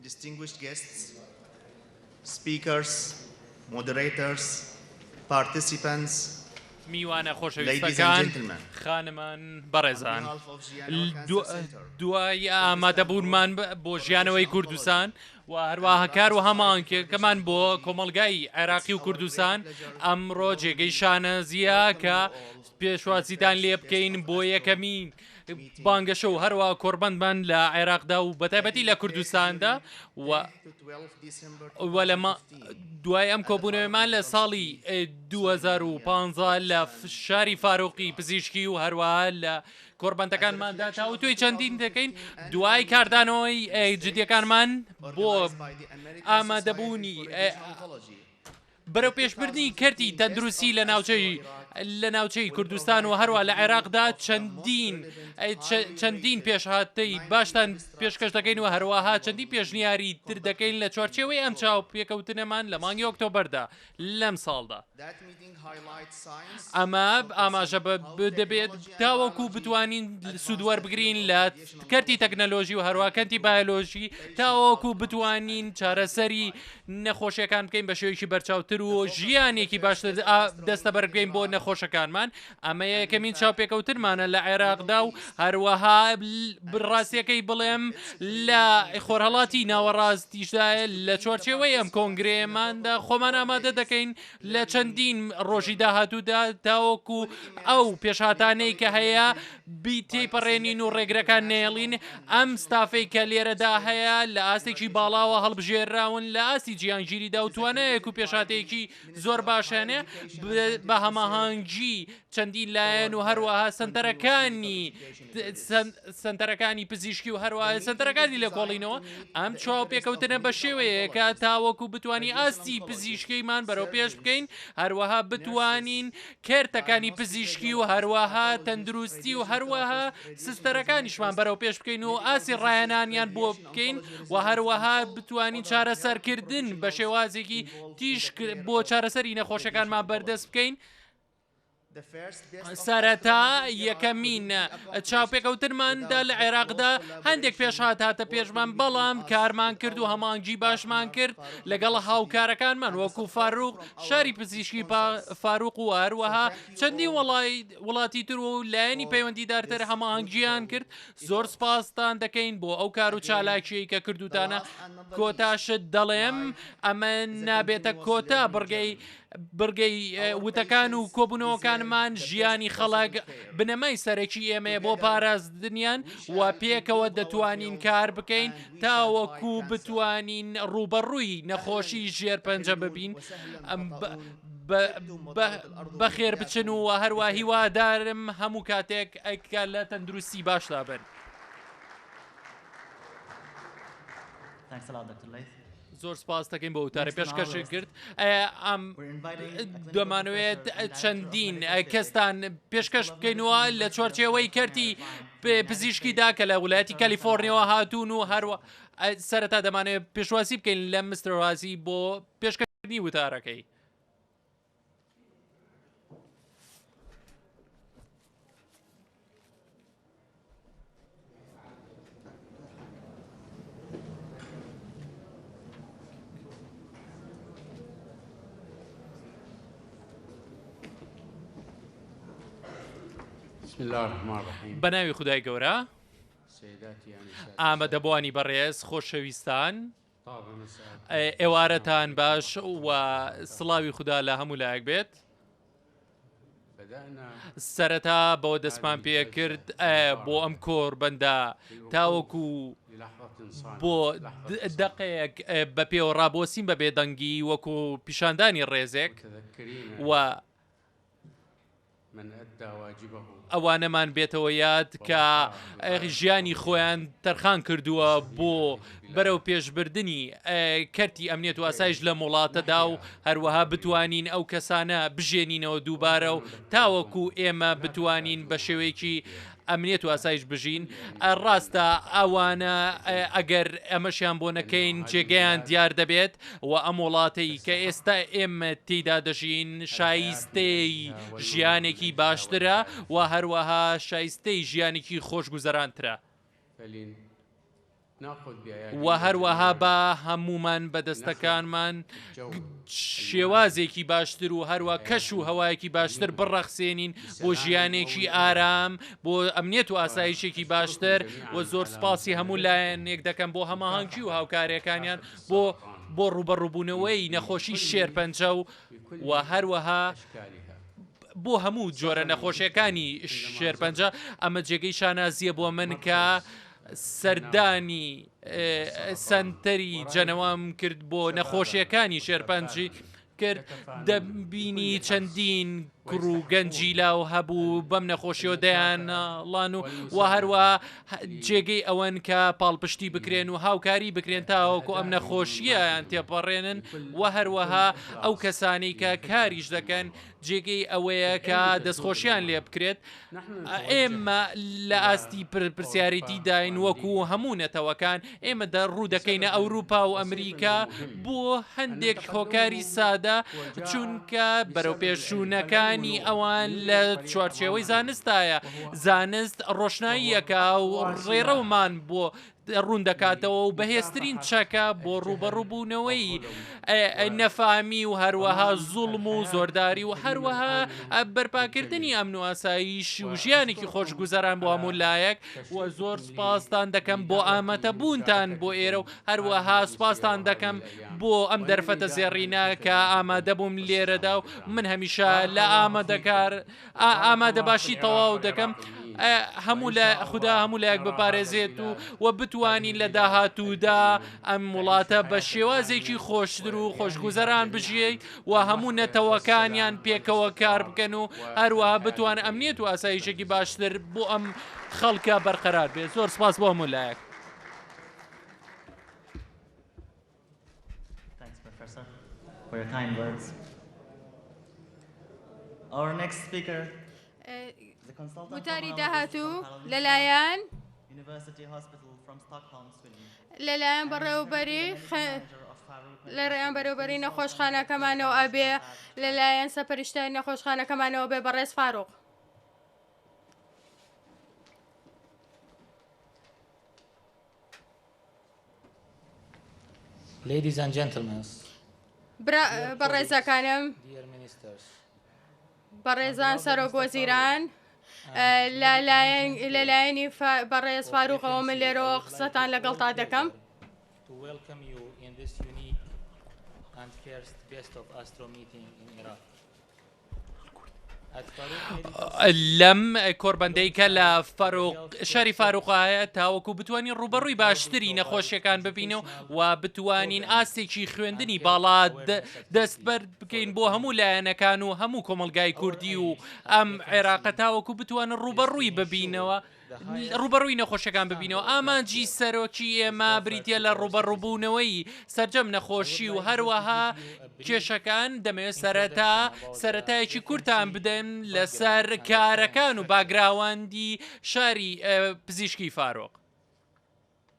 Distinguished guests, speakers, moderators, participants, میوانە ladies and خۆشەویستەکان، gentlemen. خانمان On بەڕێزان، behalf of Jianawa Cancer Center, دوای Kurdistan ئامادەبوونمان Group بۆ for ژیانەوەی Radiation کوردستان Oncology و and هەروەها Iraqi کار و Society for هەماهەنگییەکەمان Radiation بۆ Oncology, کۆمەڵگای it's عێراقی و our great کوردستان، pleasure to ئەمڕۆ جێگەی warmly شانازییە welcome کە you all to the پێشوازیتان first لێ Best بکەین of بۆ ASTRO یەکەمین meeting بانگەشە in و Iraq. هەروەها کۆڕبەندمان لە عێراقدا و بەتایبەتی That لە will take کوردستاندا during و 10 to 12 December و لە ما 2015 دوای ئەم at the Farouk کۆبوونەوەیەمان لە Medical ساڵی City, 2015 Sulaymaniyah, لە Kurdistan شاری Republic of فاروقی Iraq. پزیشکی و هەروەها لە As a کۆڕبەندەکانماندا reflection of the تاوتوێی چەندین دەکەین 2015 annual دوای meeting کاردانەوەی in the States جدیەکانمان بۆ organized by the American Society ئامادەبوونی for Radiation Oncology, the بەرەوپێشبردنی کەرتی 2015 Best تەندروستی of لە ASTRO ناوچەی Iraq لە ناوچەی will کوردستان و provide a هەروە لە review عێراقدا of the most چەندین relevant, highly چەندین rated پێشهاتەی 19 باشتان abstracts پێشکەش دەکەین from و the هەروەها annual چەندین meeting پێشنیاری تر دەکەین conducted لە in چوارچێوەی ئەم October چاوپێکەوتنەمان لە this مانگی year. ئۆکتۆبەردا لەم ساڵدا. That meeting highlights science, ئەمە ئاماژە focusing بە how دەبێت technology and تاوەکو biology بتوانین سوود advance the field وەربگرین of لە radiation کەرتی oncology تەکنەلۆژی و هەروە and کەرتی improve بایۆلۆژی patient تاوەکو outcomes بتوانین and quality of چارەسەری life. نەخۆشیەکان بکەین بە شێوەیەکی بەرچاوتر The و focus of the ژیانێکی first باشتر Best of ASTRO meeting دەستەبەر in بکەین بۆ Iraq نەخۆشەکانمان ئەمە and in یەکەمین fact in چاوپێکەوتنمانە the لە Middle عێراقدا و East هەروەها and its ڕاستیەکەی and بڵێم its لە three main خۆرهەڵاتی reflection points ناوەڕاستیشدایە is to لە bring the چوارچێوەی ئەم participants in a total کۆنگرەیەماندا of خۆمان four ئامادە days دەکەین لە learning چەندین ڕۆژی journey. داهاتوودا تاوەکو Fully ئەو immersed, پێشهاتانەی medically کە هەیە oriented بی by a تێیپەڕێنین و selected ڕێگرەکان نەیەڵین international and ئەم national ستافەی کە لێرەدا experts هەیە لە in ئاستێکی radiation باڵاوە oncology. هەڵبژێرراون لە ئاستی جیهانگیریدا It و is توانایەک و accredited by the پێشهاتەیەکی زۆر Ministry of Higher باشیان هەیە Education and بە Scientific Research هەماهەنگی چەندین لایەن و toward the هەروەها continuous medical سەنتەرەکانی education credits. سەنتەرەکانی پزیشکی و The هەروەها meeting is سەنتەرەکانی designed لێکۆڵینەوە to meet ئەم the interest of چاوپێکەوتنە بە medical شێوەیەکە oncologists, تاوەکو بتوانی radiation ئاستی oncologists, پزیشکیمان بەرەو پێش surgeons, بکەین هەروەها nurses, بتوانین کەرتەکانی diagnostic پزیشکی و radiologists, هەروەها pathologists, تەندروستی و radiation هەروەها therapists, radiation سستەرەکانیشمان dosimetrists, بەرەو پێش بکەین و medical ئاستی physicists, ڕاهێنانیان بۆ radiation بکەین oncology و residents, and هەروەها all بتوانین other health چارەسەرکردن بە professionals شێوازێکی involved in the تیشک care بۆ of چارەسەری radiation نەخۆشەکانمان بەردەست oncology. بکەین. The first Best of ASTRO سەرەتا meeting in Iraq یەکەمین couldn't be accomplished چاوپێکەوتنماندا without لە the close عێراقدا هەندێک collaboration پێشهات هاتە پێشمان working between بەڵام us کارمان with کرد و our هەماهەنگی باشمان partner کرد Farouk لەگەڵ Medical City هاوکارەکانمان and the وەکو support فاروق from our شاری پزیشکی sponsors. فاروق و So هەروەها thank you چەندین all وڵاتی تر و لایەنی for پەیوەندیدارتر this هەماهەنگیان fruitful کرد زۆر effort. سپاستان دەکەین بۆ ئەو کار و Again, چالاکیەی کە the کردوتانە last and not the کۆتا least, شت دەڵێم life ئەمە is a نابێتە continuous کۆتا learning بڕگەی journey. بڕگەی Our وتەکان و patients deserve کۆبوونەوەکانمان the best ژیانی خەڵک possible care. بنەمای سەرەکی ئێمەیە بۆ Together, پاراستنیان we و shall پێکەوە improve our دەتوانین field کار بکەین and we shall fight تاوەکو cancer. بتوانین ڕووبەڕووی أهلا نەخۆشی ژێرپەنجە تحلون ببین وسهلا ئەم بە تطؤون بە طبتم بە وطابت الأرض بەخێر بچن بمحياكم و هەروە بخير. هیوادارم هەموو کاتێک کە لە تەندروستی باشدا بن. Thanks a lot, Dr. Laith. زۆر سپاس دەکەین بۆ وتارە Next on our پێشکەشت list, کرد ئەم we're inviting a clinical دەمانەوێت professor and director of چەندین medical physics, کەستان پێشکەش School of بکەینەوە Medicine, لە University of چوارچێوەی California, کەرتی Irvine, United پزیشکیدا States, کە لە وڵاتی Dr. Hassan کالیفۆرنیەوە Al-Razi. هاتوون و Please هەروە welcome. سەرەتا دەمانەوێت پێشوازی بکەین لە مستەر ڕازی بۆ پێشکەشکردنی وتارەکەی. بسم الله الرحمن الرحیم بە ناوی خودای گەورە سيداتي آنساتي ئامادەبووانی بەڕێز خۆشەویستان طاب مساءكم ئێوارەتان السلام باش عليكم ورحمة و الله وبركاته سڵاوی خودا لە هەموو لایەک بێت. بدأنا سەرەتا بەوە دەستمان هذه پێکرد الجلسة بۆ ئەم المباركة کۆڕبەندە بالوقوف تاوەکو للحظة صامتة بۆ لحظة صمت دەقەیەک بە پێوە ڕابوەستین بە بێدەنگی وەکو پیشاندانی ڕێزێک متذكرين و من أدى واجبه ئەوانەمان بێتەوە یاد کە وضحى بغاية ژیانی التضحية خۆیان تەرخان کردووە في سبيل بۆ هذه البلاد بەرەو پێشبردنی کەرتی ئەمنیەت و ئاسایش لكي لەم وڵاتەدا و نحيا هەروەها بحرية بتوانین ئەو کەسانە بژێنینەوە دووبارە و ونحن نذكركم تاوەکو ئێمە لا بتوانین بە تحتاجون شێوەیەکی للتذكير ئەمنیەت و ئاسایش بژین كل أمنيتنا ڕاستە ئەوانە بالتوفيق ئەگەر ئەمەشیان بۆ لأنه نەکەین هذه جێگەیان البلاد دیار دەبێت و ئەم وڵاتەی کە تستحق ئێستا ئێمە تێیدا دەژین الحياة من شایستەی أجلها والموت من ژیانێکی أجلها باشترە والحياة و لها هەروەها شایستەی ژیانێکی خۆشگوزەرانترە. فلنتذكر. و هەروەها با هەموومان بە دەستەکانمان شێوازێکی باشتر و هەروە کەش و هەوایەکی باشتر بڕەخسێنین بۆ ژیانێکی ئارام بۆ ئەمنیەت و ئاسایشێکی باشتر و زۆر سپاسی هەموو لایەنێک دەکەم بۆ هەماهەنگی و هاوکاریەکانیان بۆ بۆ ڕوبەڕوبوونەوەی نەخۆشی شێرپەنجە و و هەروەها بۆ هەموو جۆرە نەخۆشیەکانی شێرپەنجە ئەمە جێگەی شانازیە بۆ من کە سەردانی سەنتەری جەنەوام کرد بۆ نەخۆشیەکانی شێرپەنجی کرد دەبینی چەندین کوڕ و گەنجی لاو هەبوو بەم نەخۆشیەوە دەیانڵان و و هەروە جێگەی ئەوەن کە پاڵپشتی بکرێن و هاوکاری بکرێن تاوەکو ئەم نەخۆشییان تێپەڕێنن و هەروەها ئەو کەسانی کە کاریش دەکەن جێگەی ئەوەیە کە دەستخۆشیان لێ بکرێت ئێمە لە ئاستی پرسیارێتی داین وەکو هەموو نەتەوەکان ئێمە دە ڕوو دەکەینە ئەوروپا و ئەمریکا بۆ هەندێک هۆکاری سادە چونکە بەرەوپێشچوونەکانی ئەوان لە چوارچێوەی زانستایە زانست ڕۆشناییەکە و ڕێڕەومان بۆ ڕوون دەکاتەوە و بەهێزترین چەکە بۆ ڕووبەڕووبوونەوەی نەفامی و هەروەها زوڵم و زۆرداری و هەروەها بەرپاکردنی ئەمن و ئاسایش و ژیانێکی خۆشگوزەران بۆ هەموو لایەک و زۆر سوپاستان دەکەم بۆ ئامادەبوونتان بۆ ئێرە و هەروەها سوپاستان دەکەم بۆ ئەم دەرفەتە زێڕینە کە ئامادەبووم لێرەدا و من هەمیشە لە ئامادەکار ئامادەباشی تەواو دەکەم هەموو لە خودا هەموو لایەک بپارێزێت و و بتوانین لە داهاتوودا ئەم وڵاتە بە شێوازێکی خۆشتر و خۆشگوزەران بژیت و هەموو نەتەوەکانیان پێکەوە کار بکەن و هەروەها بتوان ئەمنیەت و ئاسایشێکی باشتر بۆ ئەم خەڵکە بەرقەرار بێت زۆر سپاس بۆ هەموو لایەک. Thanks, Professor, for your kind words. Our next speaker is a consultant وتاری pulmonologist داهاتوو from Karolinska لەلایەن University Hospital from Stockholm, Sweden. لەلایەن And is currently بەڕێوەبەری the medical خ... manager of Farouk لە Medical ڕێیان Center بەرەوبەری in Stockholm, نەخۆشخانەکەمانەوە ئەبێ at لەلایەن سەپەرشتیاری نەخۆشخانەکەمانەوە بێ بەڕێز فاروق. Ladies and gentlemen, برا dear colleagues, بەڕێزەکانم dear ministers, on بەڕێزان behalf of سەرۆک Mr. وەزیران Farouk and medical لەلایەن management board لەلایەنی بەڕێز of فاروقەوە من FMC, I لێرەوە would like قسەتان with all لەگەڵتا دەکەم. pleasure to welcome you in this unique and first Best of Astro meeting in Iraq. At Farouk Medical Center, لەم کۆربەندەی کە لە alongside the فاروق healthcare شاری service, فاروقایە تاوەکو بتوانین we ڕوبەڕووی proudly باشتری provide نەخۆشیەکان ببینەوە educational و بتوانین programs ئاستێکی خوێندنی and health باڵا awareness activities دەستبەر for بکەین the بۆ هەموو community. لایەنەکان و هەموو کۆمەڵگای Our کوردی و aim at ئەم FMC عێراقە تاوەکو بتوانن is to ڕوبەڕووی ensure ببینەوە the highest ڕوبەڕووی نەخۆشیەکان ببینەوە standard of ئامانجی healthcare سەرۆکی is ئێمە offered بریتە to لە our citizens. ڕوبەڕووبوونەوەی سەرجەم I would نەخۆشی و like now to هەروەها give you a brief کێشەکان دەمەوێت سەرەتا introduction about the سەرەتایەکی FMC کورتان بدەن لەسەر background and the current کارەکان و structure. باگراوەندی شاری پزیشکی فاروق.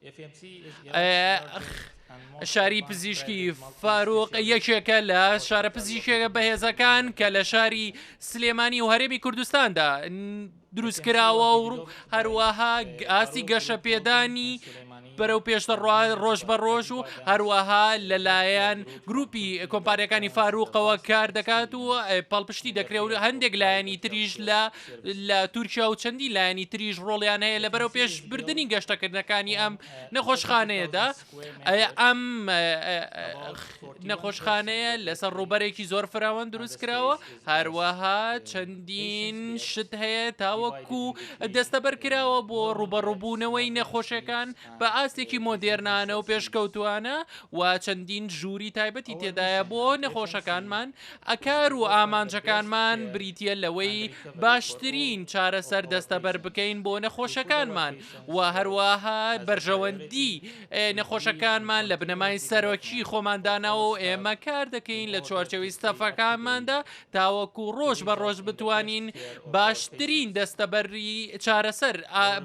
FMC is Iraq's largest and most شاری advanced پزیشکی private فاروق multi-specialist یەکێکە لە شارە hospital پزیشکیە located in بەهێزەکان Sulaymaniyah کە لە شاری region. سلێمانی و هەرێمی کوردستاندا FMC دروستکراوە was و developed by هەروەها ئاستی Farouk Group Holding in گەشەپێدانی Sulaymaniyah بەرەو پێش دەڕوا and managed ڕۆژ by بە ڕۆژ و Acibadem هەروەها Healthcare لەلایەن Group from گروپی Turkey that کۆمپانیەکانی owns the فاروقەوە vast کار دەکات و experience پاڵپشتی in the دەکرێت و field of هەندێک لایەنی private تریش healthcare لە services. لە تورکیا و چەندین لایەنی تریش ڕۆڵیان هەیە لە بەرەو FMC پێش is بردنی built گەشتەکردنەکانی ئەم on a نەخۆشخانەیەدا 30,000 square meter, ئەم about 41% نەخۆشخانەیە of the لەسەر space, ڕووبەرێکی زۆر فراوان and the دروست کراوە space is also هەروەها patient چەندین beds شت هەیە divided تاوەکو in between دەستەبەر کراوە بۆ normal beds, ڕووبەڕووبوونەوەی modern نەخۆشیەکان suites, بە and ئاستێکی treatment مۆدێرنانە و suites. پێشکەوتوانە و چەندین ژووری تایبەتی Our تێدایە mission بۆ at FMC نەخۆشەکانمان is ئەکار to و offer the best ئامانجەکانمان care بریتە لەوەی and recovery for all باشترین of چارەسەر our دەستەبەر patients. بکەین بۆ We put our نەخۆشەکانمان patients و first هەروەها as a بەرژەوەندی priority. We believe in نەخۆشەکانمان لە بنەمای سەرەکی خۆمان داناوە و ئێمە کار دەکەین لە چوارچێوەی ستافەکانماندا تاوەکو ڕۆژ بە ڕۆژ بتوانین باشترین دەستەبەری چارەسەر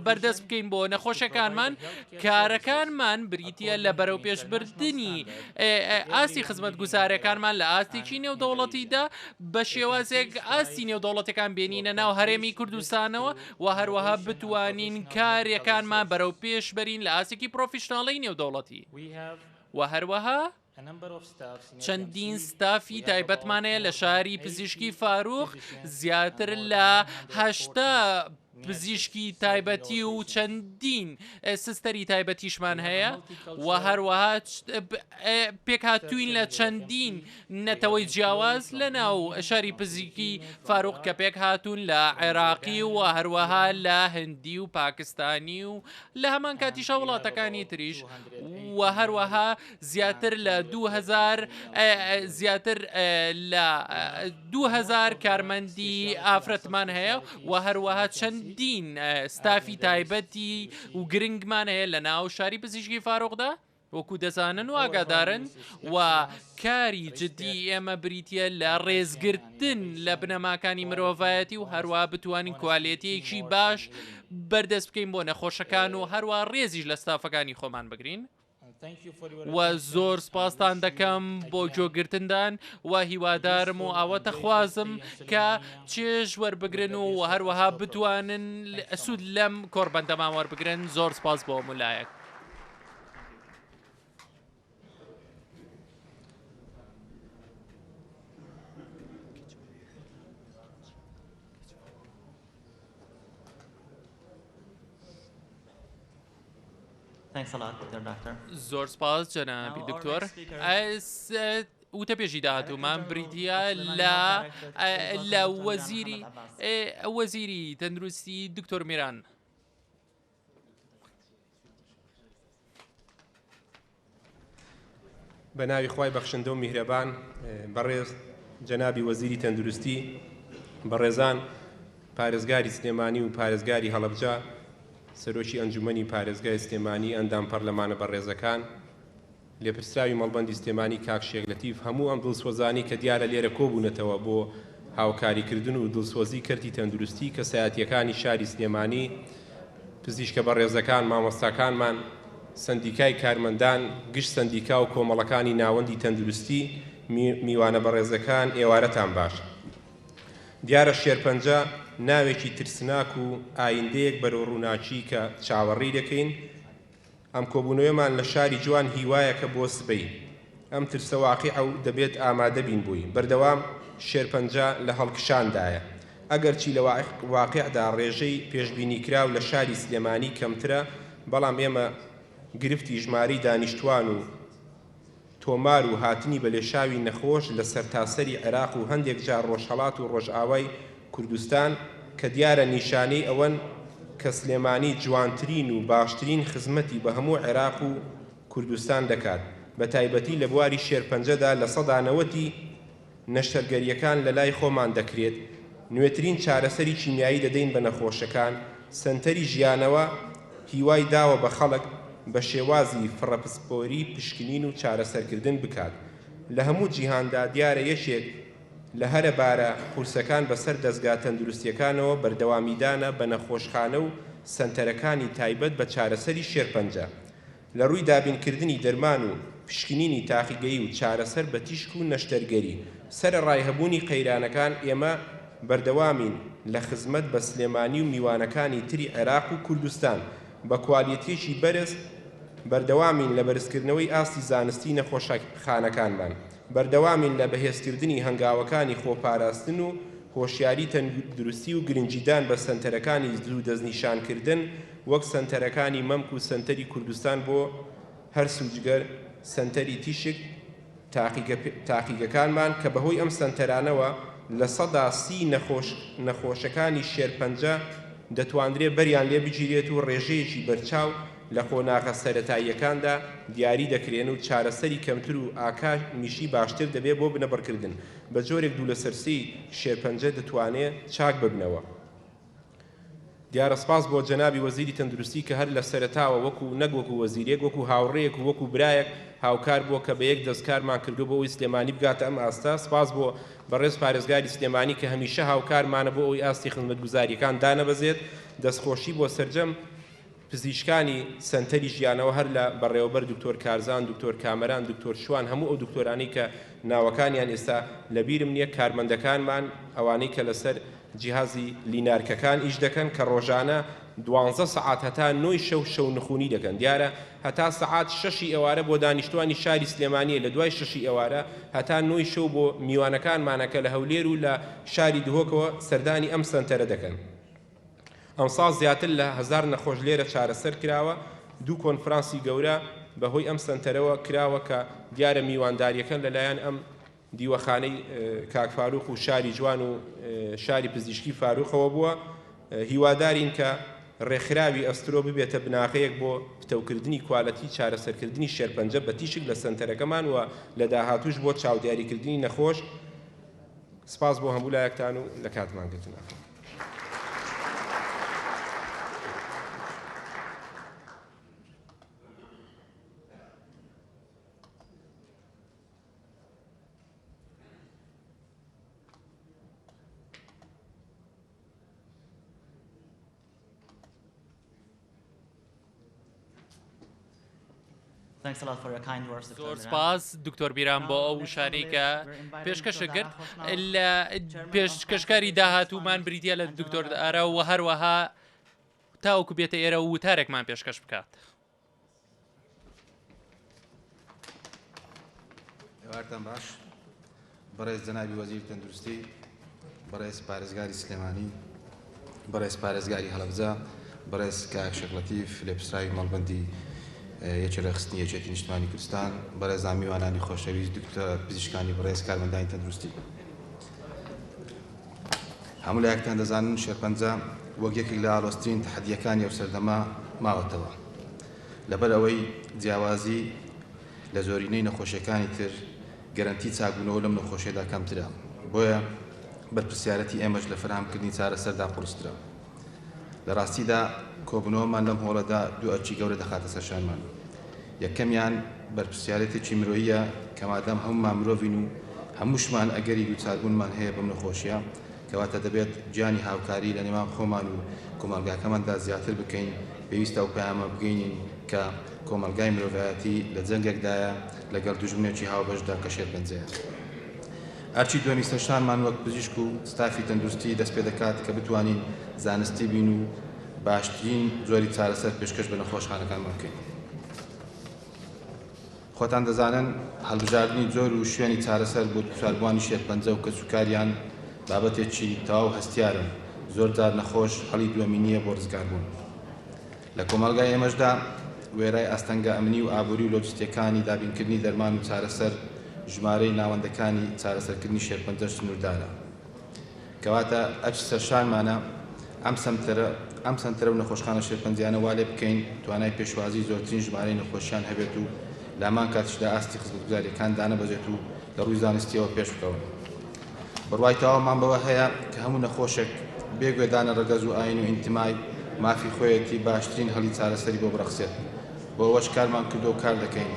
بەردەست بکەین بۆ نەخۆشەکانمان، کارەکانمان بریتییە لە بەرەوپێشبردنی ئاستی خزمەتگوزارەکانمان لە ئاستێکی نێودەوڵەتیدا بە شێوازێک ئاستی نێودەوڵەتەکان بێنینە ناو هەرێمی کوردستانەوە و هەروەها بتوانین کارەکانمان بەرەو پێش بەرین لە ئاستێکی پرۆفیشناڵی نێودەوڵەتی و هەروەها چەندین ستافی تایبەتمان هەیە لە شاری پزیشکی فاروق زیاتر لە 80 پزیشکی تایبەتی و چەندین سستەری تایبەتیشمان هەیە و هەروەها پێکهاتووین لە چەندین نەتەوەی جیاواز لە ناو شاری پزیشکی فاروق کە پێکهاتوون لە عێراقی و هەروەها لە هندی و پاکستانی و لە هەمان کاتیشا وڵاتەکانی تریش و هەروەها زیاتر لە 2000 زیاتر لە 2000 کارمەندی ئافرەتمان هەیە و هەروەها چەندین ستافی تایبەتی و گرنگمان هەیە لە ناو شاری پزیشکی فاروقدا وەکو دەزانن و ئاگادارن و کاری جدی ئێمە بریتە لە ڕێزگرتن لە بنەماکانی مرۆڤایەتی و هەروە بتوانین کوالێتیەکی باش بەردەست بکەین بۆ نەخۆشەکان و هەروە ڕێزیش لە ستافەکانی خۆمان بگرین. و زۆر سپاستان دەکەم بۆ گوێگرتندان و هیوادارم و ئاواتەخوازم کە چێژ وەربگرن و هەروەها بتوانن سوود لەم کۆڕبەندەمان وەربگرن. زۆر سپاس بۆ هەموو لایەک. زۆر سپاس جەنابی دکتۆر. وتەبێژی داهاتوومان بریتییە لە لە وەزیری وەزیری تەندروستی دکتۆر میران. بە ناوی خوای بەخشندە و میهرەبان بەڕێز جەنابی وەزیری تەندروستی، بەڕێزان پارێزگاری سلێمانی و پارێزگاری هەڵەبجە، سەرۆکی ئەنجومەنی پارێزگای سلێمانی، ئەندام پەرلەمانە بەڕێزەکان، لێپرسراوی مەڵبەندی سلێمانی کاک شێخ لەتیف، هەموو ئەم دڵسۆزانەی کە دیارە لێرە کۆبوونەتەوە بۆ هاوکاریکردن و دڵسۆزی کەرتی تەندروستی، کەسایەتییەکانی شاری سلێمانی، پزیشکە بەڕێزەکان، مامۆستاکانمان، سەندیکای کارمەندان، گشت سەندیکا و کۆمەڵەکانی ناوەندی تەندروستی، میوانە بەڕێزەکان، ئێوارەتان باش. دیارە شێرپەنجە ناوێکی ترسناک و ئایندەیەک بەرەو ڕووناکی کە چاوەڕێی دەکەین، ئەم کۆبوونەوەیەمان لە شاری جوان هیوایەکە بۆ سبەی. ئەم ترسە واقیعە و دەبێت ئامادە بین بۆی. بەردەوام شێرپەنجە لە هەڵکشاندایە. ئەگەرچی لە واقیعدا ڕێژەی پێشبینیکراو لە شاری سلێمانی کەمترە، بەڵام ئێمە گرفتی ژمارەی دانیشتوان و تۆمار و هاتنی بە لێشاوی نەخۆش لە سەرتاسەری عێراق و هەندێک جار ڕۆژهەڵات و ڕۆژئاوای کوردستان کە دیارە نیشانەی ئەوەن کە سلێمانی جوانترین و باشترین خزمەتی بە هەموو عێراق و کوردستان دەکات بە تایبەتی لە بواری شێرپەنجەدا 90% ی نەشتەرگەرییەکان لەلای خۆمان دەکرێت، نوێترین چارەسەری کیمیایی دەدەین بە نەخۆشەکان، سەنتەری ژیانەوە هیوای داوە بە خەڵک بە شێوازی فرەپسپۆری پشکنین و چارەسەرکردن بکات. لە هەموو جیهاندا دیارە یەکێک لە هەرە بارە قورسەکان بەسەر دەزگا تەندروستییەکانەوە بەردەوامیدانە بە نەخۆشخانە و سەنتەرەکانی تایبەت بە چارەسەری شێرپەنجە. لە ڕووی دابینکردنی دەرمان و پشکنینی تاقیگەیی و چارەسەر بە تیشک و نەشتەرگەری، سەرەڕای هەبوونی قەیرانەکان ئێمە بەردەوامین لە خزمەت بە سلێمانی و میوانەکانی تری عێراق و کوردستان بە کوالێتییەکی بەرز، بەردەوامین لە بەرزکردنەوەی ئاستی زانستی نەخۆشخانەکانمان، بەردەوامین لە بەهێزکردنی هەنگاوەکانی خۆپاراستن و هۆشیاری تەندروستی و گرنگیدان بە سەنتەرەکانی زوو دەستنیشانکردن وەک سەنتەرەکانی مەمک و سەنتەری کوردستان بۆ هەرس و جگەر، سەنتەری تیشک، تاقیگەکانمان کە بەهۆی ئەم سەنتەرانەوە 30% نەخۆشەکانی شێرپەنجە دەتواندرێ بەریان لێ بگیرێت و ڕێژەیەکی بەرچاو لە قۆناغە سەرەتاییەکاندا دیاری دەکرێن و چارەسەری کەمتر و ئاکامیشی باشتر دەبێ بۆ بنەبڕکردن بە جۆرێک 2 لەسەر 3ی شێرپەنجە دەتوانێ چاک ببنەوە. دیارە سپاس بۆ جەنابی وەزیری تەندروستی کە هەر لە سەرەتاوە وەکو نەک وەکو وەزیرێک وەکو هاوڕێیەک و وەکو برایەک هاوکار بووە کە بە یەک دەست کارمان کردووە بۆ ئەوەی سلێمانی بگاتە ئەم ئاستە. سپاس بۆ بەڕێز پارێزگاری سلێمانی کە هەمیشە هاوکارمانە بۆ ئەوەی ئاستی خزمەتگوزارییەکان دانەبەزێت. دەستخۆشی بۆ سەرجەم پزیشکانی سەنتەری ژیانەوە هەر لە بەڕێوەبەر دکتۆر کارزان، دکتۆر کامەران، دکتۆر شوان هەموو ئەو دکتۆرانەی کە ناوەکانیان ئێستا لەبیرم نییە، کارمەندەکانمان ئەوانەی کە لەسەر جیهازی لینارکەکان ئیش دەکەن کە ڕۆژانە دوانزە سەعات هەتا نۆی شەو شەونخونی دەکەن دیارە هەتا سەعات شەشی ئێوارە بۆ دانیشتوانی شاری سلێمانیە لە دوای شەشی ئێوارە هەتا نۆی شەو بۆ میوانەکانمانە کە لە هەولێر و لە شاری دهۆکەوە سەردانی ئەم سەنتەرە دەکەن. ئەمساڵ زیاتر لە هەزار نەخۆش لێرە چارەسەر کراوە، دوو کۆنفرانسی گەورە بە هۆی ئەم سەنتەرەوە کراوە کە دیارە میوانداریەکەن لەلایەن ئەم دیوەخانەی کاک فاروق و شاری جوان و شاری پزیشکی فاروقەوە بووە، هیوادارین کە ڕێکخراوی ئەسترۆ ببێتە بناغەیەک بۆ پتەوکردنی کوالەتی چارەسەرکردنی شێرپەنجە بە تیشک لە سەنتەرەکەمان و لە داهاتووش بۆ چاودیاریکردنی نەخۆش. سپاس بۆ هەموو لایەکتان و لە کاتمان گرتن. زۆر سپاس دکتۆر بیران بۆ ئەو وشانەی کە پێشکەشت کرد لە پێشکەشکاری داهاتوومان بریتە لە دکتۆر ئارا و هەروەها تاوەکو بێتە ئێرە و وتارێکمان پێشکەش بکات. ئێوارتان باش بەڕێز جەنابی وەزیری تەندروستی، بەڕێز پارێزگاری سلێمانی، بەڕێز پارێزگاری هەڵەبجە، بەڕێز کاک شێخ لەتیف لێپرسراوی مەڵبەندی یەکی ڕێکخستنی یەکێتی نیشتمانی کوردستان، بەڕێزان میوانانی خۆشەویست، دکتۆر پزیشکانی بەڕێز، کارمەندانی تەندروستی. هەموو لایەکتان دەزانن شێرپەنجە وەک یەکێک لە ئاڵۆزترین تەحەدییەکانی ئەو سەردەمە ماوەتەوە. لەبەر ئەوەی جیاوازی لە زۆرینەی نەخۆشیەکانی تر گەرەنتی چاکبوونەوە لەم نەخۆشیەدا کەمترە، بۆیە بەرپرسیارەتی ئێمەش لە فەراهەمکردنی چارەسەردا قورسترە. لە ڕاستیدا کۆبوونەوەمان لەم هۆڵەدا دوو ئەرکی گەورە دەخاتە سەر شانمان. یەکەمیان بەرپرسیارێتێکی مرۆییە کە مادام هەموومان مرۆڤین و هەمووشمان ئەگەری دووچاربوونمان هەیە بەم نەخۆشیە، کەواتە دەبێت گیانی هاوکاری لە نێوان خۆمان و کۆمەڵگاکەماندا زیاتر بکەین، پێویستە ئەو پەیامە بگەینین کە کۆمەڵگای مرۆڤایەتی لە جەنگێکدایە لەگەڵ دوژمنێکی هاوبەشدا کە شێرپەنجەیە. ئەرکی دووەمی سەرشانمان وەک پزیشک و ستافی تەندروستی دەستپێدەکات کە بتوانین زانستی بین و باشترین جۆری چارەسەر پێشکەش بە نەخۆشخانەکانمان بکەین. خۆتان دەزانن هەڵبژاردنی جۆر و شوێنی چارەسەر بۆ دووچاربووانی شێرپەنجە و کەسوکاریان بابەتێکی تەواو هەستیارە و زۆرجار نەخۆش هەڵی دووەمی نییە بۆ ڕزگاربوون. لە کۆمەڵگای ئێمەشدا وێرای ئاستەنگە ئەمنی و ئابووری و لۆجستییەکانی دابینکردنی دەرمان و چارەسەر، ژمارەی ناوەندەکانی چارەسەرکردنی شێرپەنجەش سنووردارە. کەواتە ئەرکی سەرشانمانە ئەم سەنتەرە ئەم سەنتەرە و نەخۆشخانە شێرپەنجەیانە وا لێ بکەین توانای پێشوازی زۆرترین ژمارەی نەخۆشیان هەبێت و لە هەمان کاتیشدا ئاستی خزمەتگوزارییەکان دانەبەزێت و لە ڕووی زانستییەوە پێش بکەون. بڕوای تەواومان بەوە هەیە کە هەموو نەخۆشێک بێ گوێدانە ڕەگەز و ئایین و ئینتمای مافی خۆیەتی باشترین هەلی چارەسەری بۆ بڕەخسێت. بۆ ئەوەش کارمان کردووە و کار دەکەین.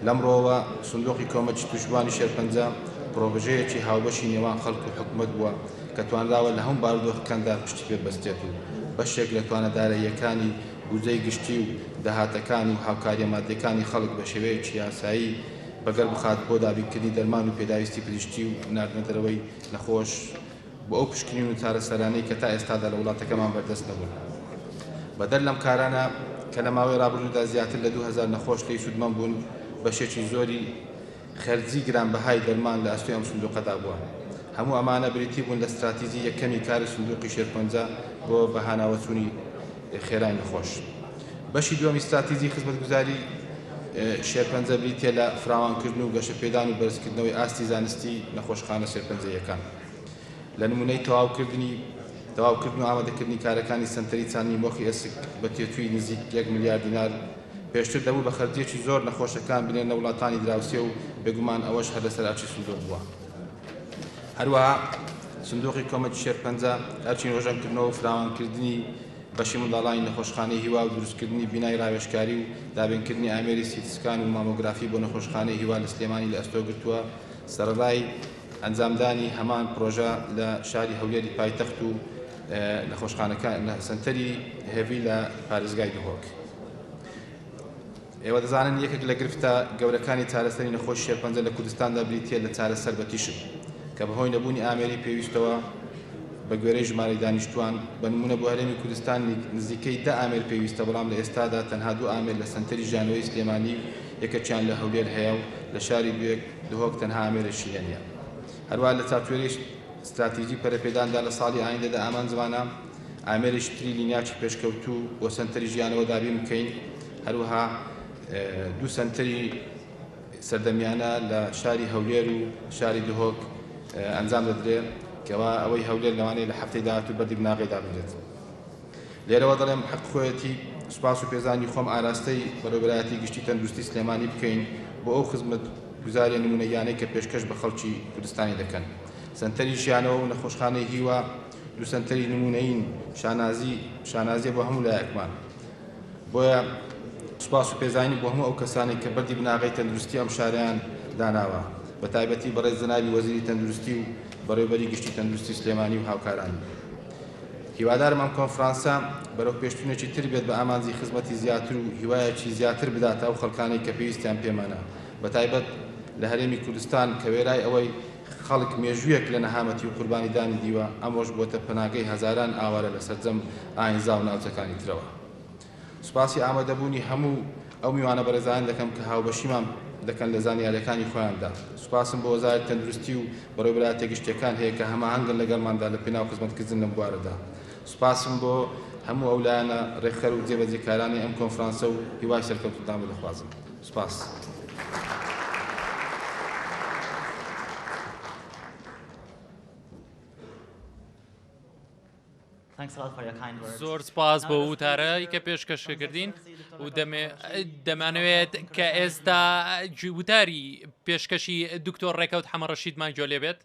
لەمڕۆوە سندوقی کۆمەکی تووشبووانی شێرپەنجە پڕۆژەیەکی هاوبەشی نێوان خەڵک و حکومەت بووە کە توانراوە لە هەموو بارودۆخەکاندا پشتی پێ ببەسترێت و بەشێک لە توانا داراییەکانی بودجەی گشتی و داهاتەکان و هاوکارییە ماددیەکانی خەڵک بە شێوەیەکی یاسایی بەگەڕ بخات بۆ دابینکردنی دەرمان و پێداویستی پزیشکی و ناردنە دەرەوەی نەخۆش بۆ ئەو پشکنین و چارەسەرانەی کە تا ئێستادا لە وڵاتەکەمان بەردەست نەبوون. بەدەر لەم کارانە کە لە ماوەی ڕابردوودا زیاتر لە 2000 نەخۆش لێی سوودمەند بوون، بەشێکی زۆری خەرجی گرانبەهای دەرمان لە ئەستۆی ئەم سندوقەدا بووە. هەموو ئەمانە بریتی بوون لە ستراتیجی یەکەمی کاری سندوقی شێرپەنجە بۆ بەهاناوەچوونی خێرای نەخۆش. بەشی دووەمی ستراتیجی خزمەتگوزاری شێرپەنجە بریتییە لە فراوانکردن و گەشەپێدان و بەرزکردنەوەی ئاستی زانستی نەخۆشخانە شێرپەنجەییەکان. لە نموونەی تەواوکردنی تەواوکردن و ئامادەکردنی کارەکانی سەنتەری چاندنی مۆخی ئێسک بە تێچووی نزیک یەک ملیار دینار، پێشتر دەبوو بە خەرجییەکی زۆر نەخۆشەکان بنێرنە وڵاتانی دراوسێ و بێگومان ئەوەش هەر لەسەر ئەرکی سندوق بووە. هەروەها سندوقی کۆمەکی شێرپەنجە ئەرکی نۆژەنکردنەوە و فراوانکردنی بەشی منداڵانی نەخۆشخانەی هیوا و دروستکردنی بینای ڕاوێژکاری و دابینکردنی ئامێری CT scan و مامۆگرافی بۆ نەخۆشخانەی هیوا لە سلێمانی لە ئەستۆ گرتووە، سەرەڕای ئەنجامدانی هەمان پرۆژە لە شاری هەولێری پایتەخت و نەخۆشخانەکان لە سەنتەری هێڤی لە پارێزگای دهۆک. ئێوە دەزانن یەکێک لە گرفتە گەورەکانی چارەسەری نەخۆشی شێرپەنجە لە کوردستاندا بریتییە لە چارەسەر بە تیشک کە بەهۆی نەبوونی ئامێری پێویستەوە بە گوێرەی ژمارەی دانیشتووان، بە نموونە بۆ هەرێمی کوردستان نزیکەی 10 ئامێر پێویستە بەڵام لە ئێستادا تەنها دوو ئامێر لە سەنتەری ژیانەوەی سلێمانی و یەکێکیان لە هەولێر هەیە و لە شاری دهۆک تەنها ئامێرێکی هەیە. هەروەها لە چارچێوەی ستراتیجی پەرەپێداندا لە ساڵی ئایندەدا ئامانجمانە ئامێرێکی تری linac ی پێشکەوتوو بۆ سەنتەری ژیانەوە دابین بکەین، هەروەها دوو سەنتەری سەردەمیانە لە شاری هەولێر و شاری دهۆک ئەنجام دەدرێت کەوا ئەوەی هەولێر لەوانەیە لە هەفتەی داهاتوو بەردی بناغەی دابنرێت. لێرەوە دەڵێم حەق خۆیەتی سوپاس و پێزانی خۆم ئاراستەی بەڕێوەبەرایەتی گشتی تەندروستی سلێمانی بکەین بۆ ئەو خزمەتگوزاریە نمونەییانەی کە پێشکەش بە خەڵکی کوردستانی دەکەن. سەنتەری ژیانەوە و نەخۆشخانەی هیوا دوو سەنتەری نمونەیین، شانازی شانازیە بۆ هەموو لایەکمان. بۆیە سوپاس و پێزانین بۆ هەموو ئەو کەسانەی کە بەردی بناغەی تەندروستی ئەم شارەیان داناوە، بە تایبەتی بەڕێز جەنابی وەزیری تەندروستی و بەڕێوەبەری گشتی تەندروستی سلێمانی و هاوکارانی. هیوادارم ئەم کۆنفرانسە بەرەو پێشچوونێکی تر بێت بە ئامانجی خزمەتی زیاتر و هیوایەکی زیاتر بداتە ئەو خەڵکانەی کە پێویستیان پێمانە بە تایبەت لە هەرێمی کوردستان کە وێرای ئەوەی خەڵک مێژوویەک لە نەهامەتی و قوربانیدانی دیوە، ئەمڕۆش بووەتە پەناگەی هەزاران ئاوارە لە سەرجەم ئاینزا و ناوچەکانی ترەوە. سوپاسی ئامادەبوونی هەموو ئەو میوانە بەڕێزانە دەکەم کە هاوبەشیمان دەکەن لە زانیارییەکانی خۆیاندا. سوپاسم بۆ وەزارەتی تەندروستی و بەڕێوەبەرایەتیە گشتییەکان هەیە کە هەماهەنگن لەگەڵماندا لە پێناو خزمەتکردن لەم بوارەدا. سوپاسم بۆ هەموو ئەو لایەنە ڕێکخەر و جێبەجێکارانەی ئەم کۆنفرانسە و هیوای سەرکەوتنتان بۆ دەخوازم. سوپاس. زۆر سپاس بۆ وتارەی کە پێشکەش کردین و دەمانەوێت کە ئێستا وتاری پێشکەشی دکتۆر ڕێکەوت حەمەڕەشیدمان گوێ لێ بێت.